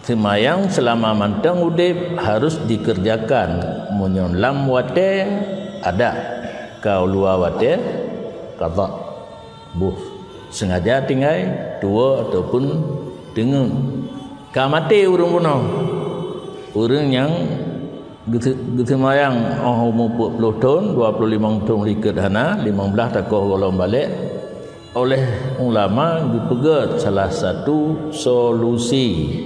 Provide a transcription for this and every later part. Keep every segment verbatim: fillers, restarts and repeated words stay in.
Seumayang seulama mantong udeb harus dikerjakan. Meunyoe lam watée, ada. Ka u luwa watée, qadha. Boh. Sengaja tinggai, tuwoe ataupun teungeut. Ka maté ureuëng bunoe. Ureuëng nyang geuse-, geuseumayang óh umu peuet ploh thon, dua ploh limong thon likot hana, limong blaih takoh gohlom balek, oleh ulama geupeugét salah satu solusi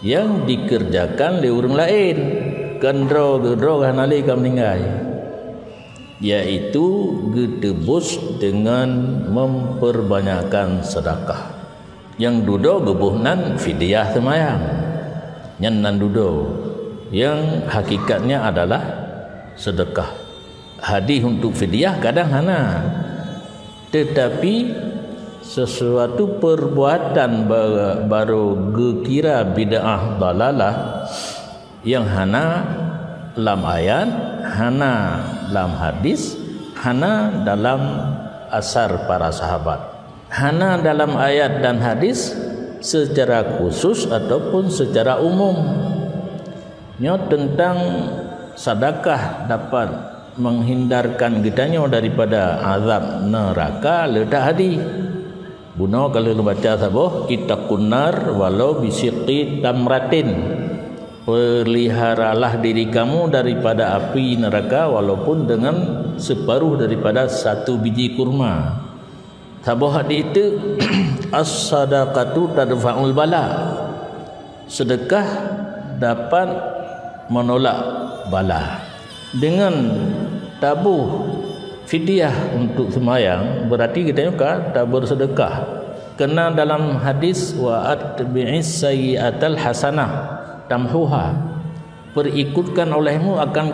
nyang dikerjakan lé ureuëng laén, kon droe geuh droe hana lé ka meuninggai, yaitu geuteubus dengan memperbanyakkan sedekah. Nyang dudoe geuboh nan fidyah seumayang. Nyan nan dudoe. Nyang hakikatnya adalah sedekah. Hadis untuk fidyah kadang hana. Tetapi sesuatu perbuatan ba-, baru geukira bid'ah dalalah nyang hana lam ayat, hana lam hadis, hana dalam asar para sahabat. Hana dalam ayat dan hadis secara khusus ataupun secara umum. Nyoe teuntang sedekah dapat menghindarkan geutanyoe daripada azab neraka le that hadis. Bunoe ka lheueh baca saboh, "Ittaqun nar walau bisyiqqi tamratin." Peliharalah diri kamu daripada api neraka walaupun dengan separuh daripada satu biji kurma. Saboh hadis teuk, "As-sadaqatu tadfa'ul bala." Sedekah dapat menolak bala. Dengan taboh fidyah untuk seumayang, berarti geutanyoe ka tabersedekah. Keunan dalam hadis, "Wa atbi'is sayyi'atal hasanah tamhuha." Perikutkan olehmu akan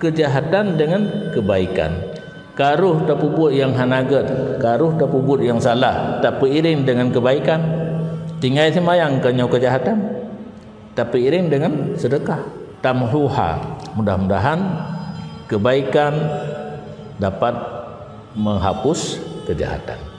kejahatan dengan kebaikan. Ka roh tapeubuet nyang hana gét, ka roh tapeubuet nyang salah, tapeuiréng dengan kebaikan. Tinggai seumayang ka nyoe kejahatan, tapeuiréng dengan sedekah. Tamhuha, mudah-mudahan kebaikan dapat menghapus kejahatan.